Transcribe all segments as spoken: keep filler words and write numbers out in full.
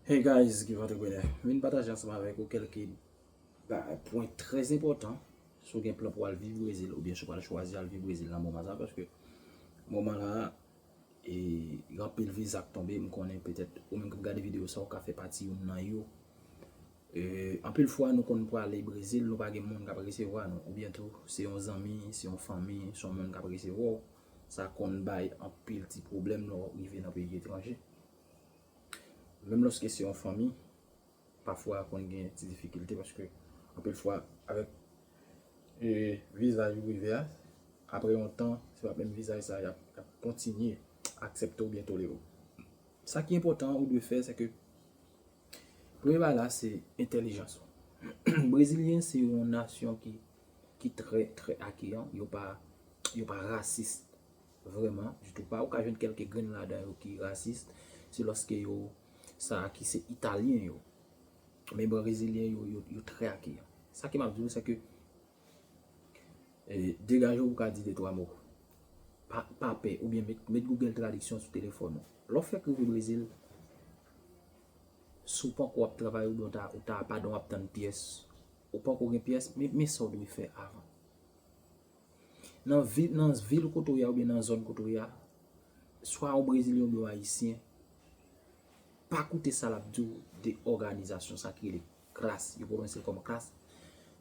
Hey guys, Guy Entrepreneur. M vin pataje ansanm avèk ou kèlke ba- pwen trè enpòtan. Si w gen plan pou al viv Brezil, oubyen si w pral chwazi al viv Brezil nan moman sa, paske moman la, e, gen anpil viza k tonbe, m konnen petèt ou menm k ap gade videyo sa, ou ka fè pati youn nan yo. E, anpil fwa, nou konn prale Brezil, nou pa gen moun k ap resevwa nou, oubyen tou, se yon zanmi, se yon fanmi, se yon moun k ap resevwa w. Sa konn bay anpil ti pwoblèm lè w rive nan peyi etranje. Menm lòske se yon fanmi, pafwa konn gen ti difikilte, paske anpil fwa, avèk, e, viza yo rive a, apre yon tan, se pa menm viza sa y ap, y ap kontinye aksepte w oubyen tolere w. Sa ki enpòtan ou dwe fè, se ke premye bagay la, se entèlijans ou. Brezilyen se yon nasyon ki, ki trè, trè akeyan. Yo pa, yo pa rasis vrèman ditou. Pa, ou ka jwenn kèlke grenn ladan yo ki rasis. Se lòske yo, sa ki se italyen yo. Men brezilyen yo, yo, yo trè akeyan. Sa ke m ap di w, se ke, e, degaje w pou ka di de twa mo. Pa, pa pè, oubyen met, met Google Tradiksyon sou telefòn ou. Lè w fèk rive Brezil, si w panko ap travay oubyen w ta, ou ta, padon, w ap tann pyès, ou panko gen pyès, men, men sa w dwe fè avan. Nan vil, nan vil kote w ye a oubyen nan zòn kote w ye a, swa yon brezilyen oubyen yon ayisyen, pa koute sa l ap di w de òganizasyon sa ki rele Cras. Yo pwononse l kòm Cras,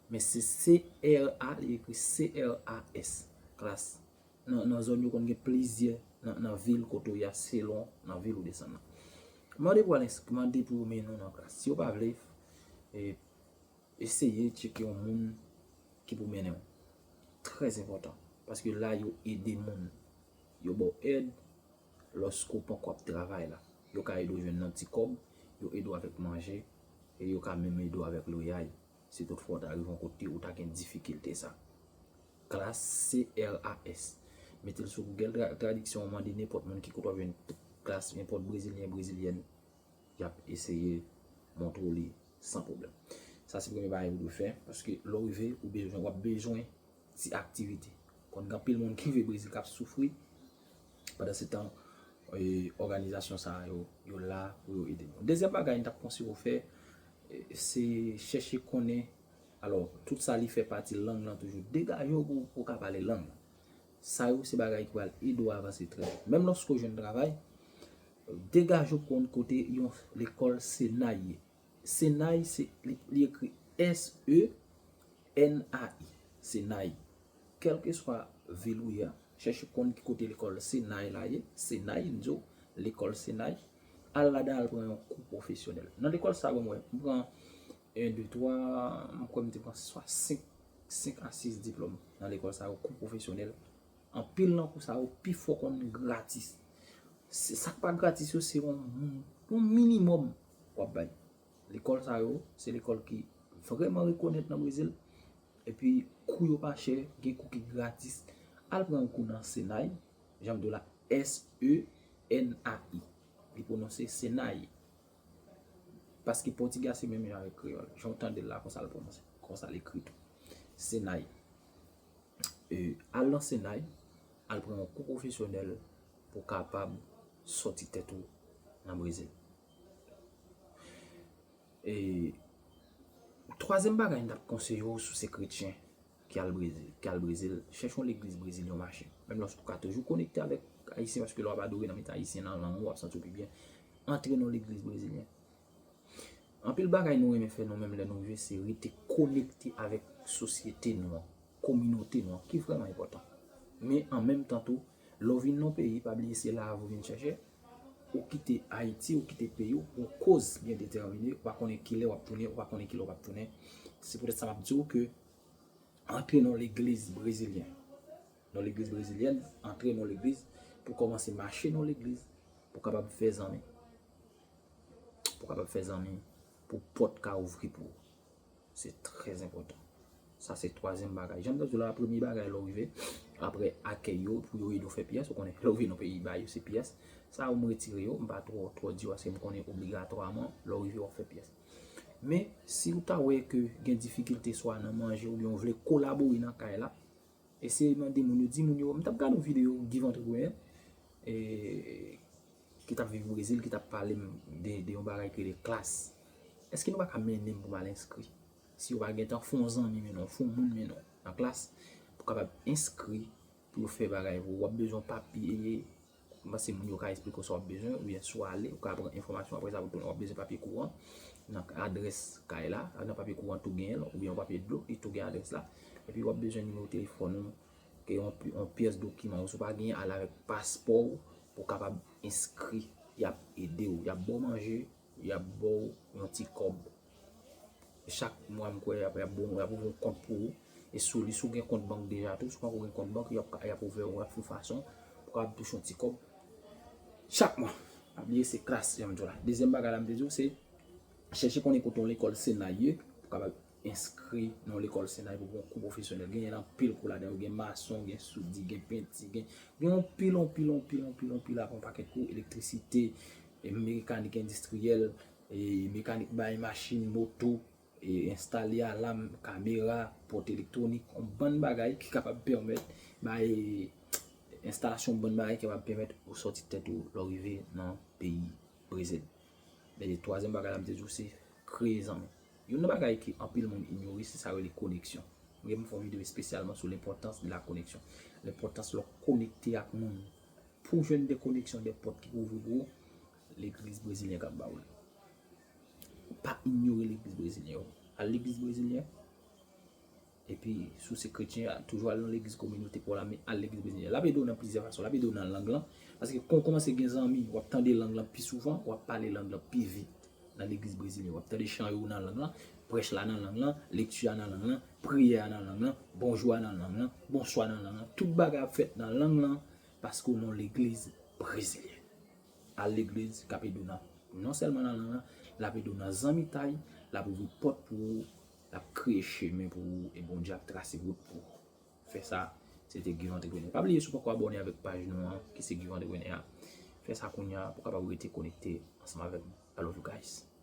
men se C R A, li ekri C R A S, Cras. Nan, nan zòn yo konn gen plizyè nan, nan vil kote w ye a, selon nan vil ou desann nan. Mande pou al enskri, mande pou yo mennen w nan Cras. Si yo pa vle, e, eseye tcheke yon moun ki pou mennen w. Trè enpòtan. Paske la, yo ede moun. Yo ba w èd lòske w panko ap travay la. Yo ka ede w jwenn nan ti kòb, yo ede w avèk manje, e yo ka menm ede w avèk lwayè. Si toutfwa w ta rive yon kote, ou ta gen difikilte sa. Cras, C R A S. Mete l sou Google Tra-, Tradiksyon, mande nenpòt moun ki kote w ap jwenn Cras, nenpòt brezilyen, brezilyèn, y ap eseye montre w li san pwoblèm. Sa se premye bagay ou dwe fè, paske lè w rive, ou bezwen, w ap bezwen ti aktivite. Konn gen anpil moun ki rive Brezil k ap soufri, pandan se tan, e, òganizasyon sa yo, yo la pou yo ede nou. Dezyèm bagay m t ap konseye w fè, e, se chèche konnen, alò, tout sa li fè pati lang lan toujou. Degaje w pou, pou w ka pale lang lan. Sa yo se bagay ki pral ede w avanse trè byen. Menm lòske w jwenn travay, degaje w konn kote yon lekòl Senai ye. Senai, se, li, li ekri S E N A I. Senai. Kèlkeswa vil ou ye a, chèche konn ki kote lekòl Senai la ye. Senai, m di w, lekòl Senai. Al ladan, al pran yon kou pwofesyonèl. Nan lekòl sa yo, mwen, m pran en, de, twa, m kwè m te pran swa senk, senk a sis diplòm nan lekòl sa yo, kou pwofesyonèl. Anpil nan kou sa yo, pifò konn gratis. Se, sa k pa gratis yo, se yon, yon minimòm w ap bay. Lekòl sa yo, se lekòl ki vrèman rekonèt nan Brezil. Epi, kou yo pa chè, gen kou ki gratis. Al pran yon kou nan Senai, jan m di w la, S E N A I. Li pwononse Senai. Paske pòtigè a se menm jan avèk kreyòl. Jan w tande l la, konsa l pwononse. Konsa l ekri tou. Senai. E, al nan Senai, al pran yon kou pwofesyonèl pou w kapab sòti tèt ou nan Brezil. E, twazyèm bagay m t ap konseye w, si w se kretyen ki al Brezil, ki al Brezil, chèche yon legliz brezilyen w mache. Menm lòske w ka toujou konekte avèk ayisyen, paske lè w ap adore nan mitan ayisyen nan lang ou, w ap santi w pi byen. Antre nan yon legliz brezilyen. Anpil bagay nou renmen fè nou menm lè nou rive, se rete konekte avèk sosyete nou an, kominote nou an, ki vrèman enpòtan. Men an menm tan tou, lè w vin nan yon peyi, pa bliye se la a ou vin chèche, ou kite Ayiti, ou kite peyi w, pou yon koz byen detèmine, ou pa konnen kilè w ap tounen, ou pa konnen kilè w p ap tounen. Se poutèt sa m ap di w ke antre nan yon legliz brezilyen. Nan legliz brezilyèn, antre nan yon legliz, pou kòmanse mache nan yon legliz, pou kapab fè zanmi. Pou kapab fè zanmi, pou pòt ka ouvri pou ou. Se trè enpòtan. Sa se twazyèm bagay. Jan m te di w la, premye bagay lè w rive, apre akèy yo, pou yo ede w fè pyès, ou konnen, lè w vin nan peyi ba yo, se pyès. Sa yo m retire yo, m pa twò, twò di w, paske m konnen obligatwaman, lè w rive, w ap fè pyès. Men, si w ta wè ke gen difikilte swa nan manje oubyen w vle kolabore nan kay la, eseye mande moun yo, di moun yo, m t ap gade yon videyo Guy Entrepreneur, e, ki t ap viv Brezil, ki t ap pale m de, de yon bagay ki rele klas. Èske nou pa ka mennen m pou m al enskri? Si w pa gentan, fè yon zanmi mennen w, fè yon moun mennen w nan klas pou kapab enskri, pou yo fè bagay pou ou. W ap bezwen papye, m panse moun yo ka esplike w sa w ap bezwen, oubyen si w ale, ou ka pran enfòmasyon apre sa pou tounen. W ap bezwen papye kouran nan adrès kay la, nan papye kouran tou genyen l, oubyen yon papye dlo, li tou gen adrès la. Epi w ap bezwen nimewo telefòn ou, ke yon, yon pyès dokiman ou. Si w pa genyen, al avèk paspò w pou w kapab enskri. Y ap ede w, y ap ba w manje, y ap ba w yon ti kòb. Chak mwa, m kwè, y ap, y ap ba w, y ap ouvri yon kont pou ou. E sou li, si w gen kont bank deja tou, si w poko gen kont bank, y ap, y ap ouvè, y ap fè yon fason pou w kapab touche yon ti kòb chak mwa. Pa bliye, se klas, jan m di w la. Dezyèm bagay la, m te di w, se chèche konnen kote yon lekòl Sena ye, pou w kapab enskri nan yon lekòl Sena pou pran kou pwofesyonèl. Genyen anpil kou ladan yo, gen mason, gen soudi, gen penti, gen, gen anpil, anpil, anpil, anpil, anpil, apre yon pakèt kou, elektrisite, e mekanik endistriyèl, e mekanik bay machin, moto, e enstale alam, kamera, pòt elektwonik, yon bann bagay ki kapab pèmèt, bay enstalasyon, yon bann bagay ki kapab pèmèt ou sòti tèt ou lè w rive nan peyi Brezil. Men twazyèm bagay la, m te di w, se kreye zanmi. Youn nan bagay ke anpil moun inyore, se sa yo rele koneksyon. M gen pou m fè yon videyo espesyalman sou lenpòtans de la koneksyon. Lenpòtans lè w konekte ak moun. Pou w jwenn de koneksyon, de pòt ki pou ouvri pou ou, legliz brezilyen k ap ba w l. Pa inyore legliz brezilyen yo. Al legliz brezilyen. Epi, si w se kretyen, toujou al nan legliz kominote pa w la, men al legliz brezilyen. L ap ede w nan plizyè fason. L ap ede w nan lang lan. Paske kon w kòmanse gen zanmi, w ap tande lang lan pi souvan, w ap pale lang lan pi vit nan legliz brezilyen. W ap tande chan yo nan lang lan, prèch la nan lang lan, lekti a nan lang lan, priyè a nan lang lan, bonjou a nan lang lan, bonswa nan lang lan. Tout bagay ap fèt nan lang lan paske w nan yon legliz brezilyen. Al legliz k ap ede w nan, non sèlman nan lang lan, l ap ede w nan zanmitay, l ap ouvri pòt pou ou, l ap kreye chemen pou ou, e Bondye ap trase wout pou ou. Fè sa, se te Give Entrepreneur. Pa bliye, si w poko abòne avèk paj nou an, ki se Give Entrepreneur a, fè sa kounye a pou w kapab rete konekte ansanm avèk nou. I love you guys.